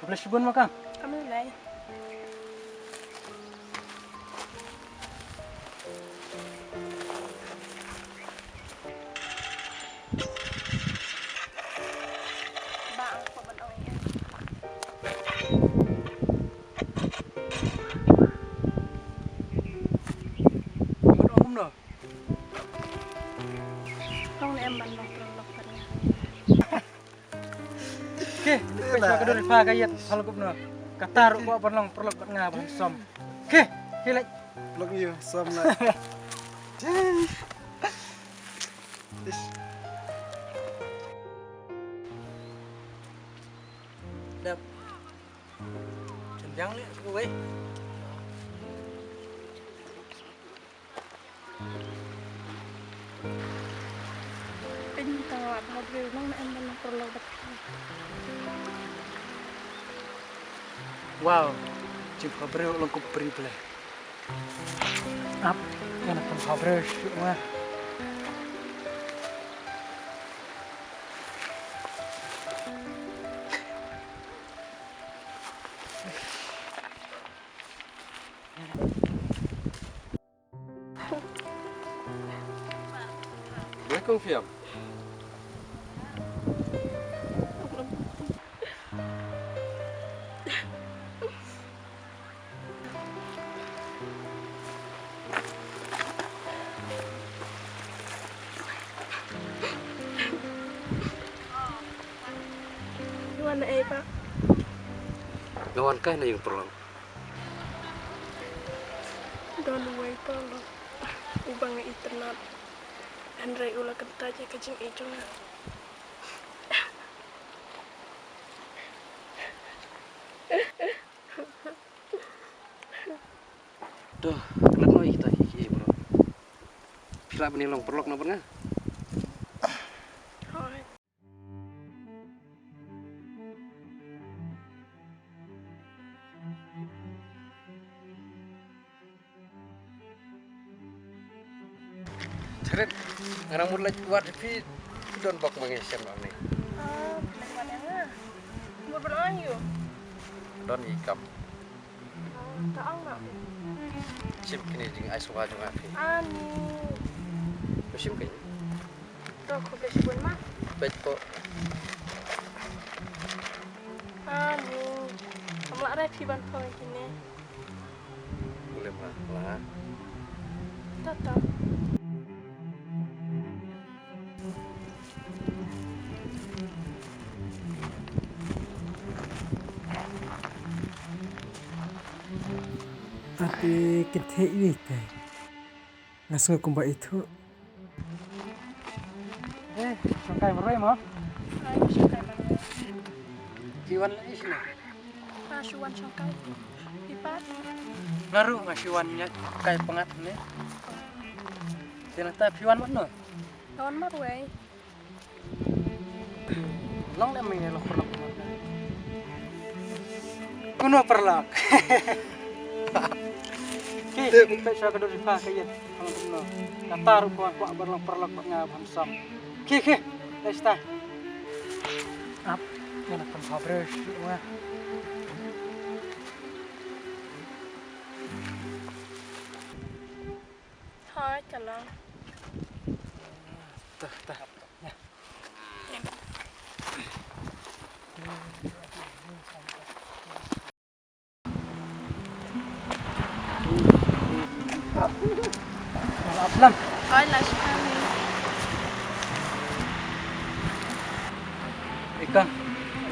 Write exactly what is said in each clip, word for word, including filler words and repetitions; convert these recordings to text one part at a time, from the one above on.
Blei shibun ma ka. Kam lai. Ba ang ko ban ong ïa. Ban ong kumno? Tong ne em ban long tong lok ban ïa. Ke, ka dur pha ka yet hal gup no. Kata ruh ko ban long paralok bad nga ban som. Ke, ke lek. Lok yu som la. Dap. Chen jang le, wei. Pynta ba briew nang em ban paralok bad. Wow, jingpha briew long kum pri ble. Ap, kana pynpha briew shu ma. Wei kong fiam. Wan ei ba. Nga wan kai na yung perlang. Don uwei paralok uba nga itynnad. Hynrei u la kyntait ïa ka jingïeit jong nga. To, klet noh ïa kita ki, ki, bro. Phi lah ban ïa long paralok na bad nga? Hooid. Cheret, nga nang mut leit wad phi, don bok ma ngi shem ane. Ah, leit wad ïa nga. Mut ban ong ïa u. Don i kam. Ah, ta ong ma. Shim kine jingai suba jong nga phi. Ani. Shim kine. To khublei shibun ma. Peit ko. Ani. Kam lah re phi ban phong kine. Khublei ma la. To to. Ate kynthei wi te. Nga sngew kumba ithuh. Eh, shongkai marwei mo? Ai, shongkai marwei. Phi wan la isna? Nga shu wan shongkai. Phi pat? Nga ruh nga shu wan ïa kai pyngngad ne. Te nangta phi wan mat no? Nga wan marwei. Long ne me long paralok. Kuno paralok. Ki, peit sha ka dur pha ka yet. Kata ruh ko kwah ban long paralok bad nga ban sam. Ki, ki. Leit sha tai. Ap, ïa na pynpha briew shu nga. Hooid, ka long. Tah, tah. Aplam. Hooid, la shipang. Ika,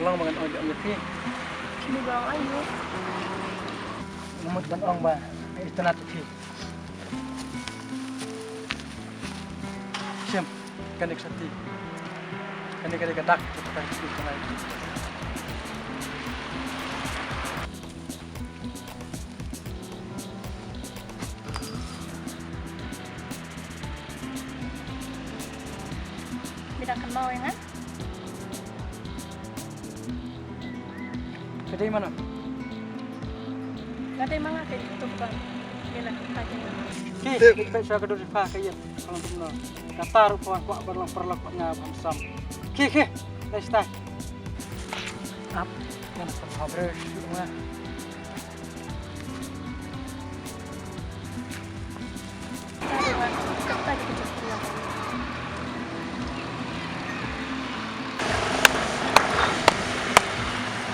long ba ngan ong ïa phi. Phi ba ong aïu? Nga mut ban ong ba nga itynnad ïa phi. Shim, kane ka sati. Kane ka dei ka dak jong ka sati ka lai. Phi da kynmaw ïa nga? Ka dei mano? Ka dei ma nga ka ïa kito ka ban ïa la ka jingïa. Ki, peit sha ka dur pha ka ïa ka long kumno. Kata ruh pha kwah ban long paralok bad nga ban sam. Ki, ki, leit sha tai. Ap. Ngan pynhap re shuh nga.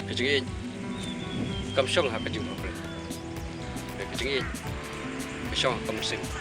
Ka jingïeit kam shong ha ka jingpyrkhat. Ka jingïeit ka shong ha ka mynsiem.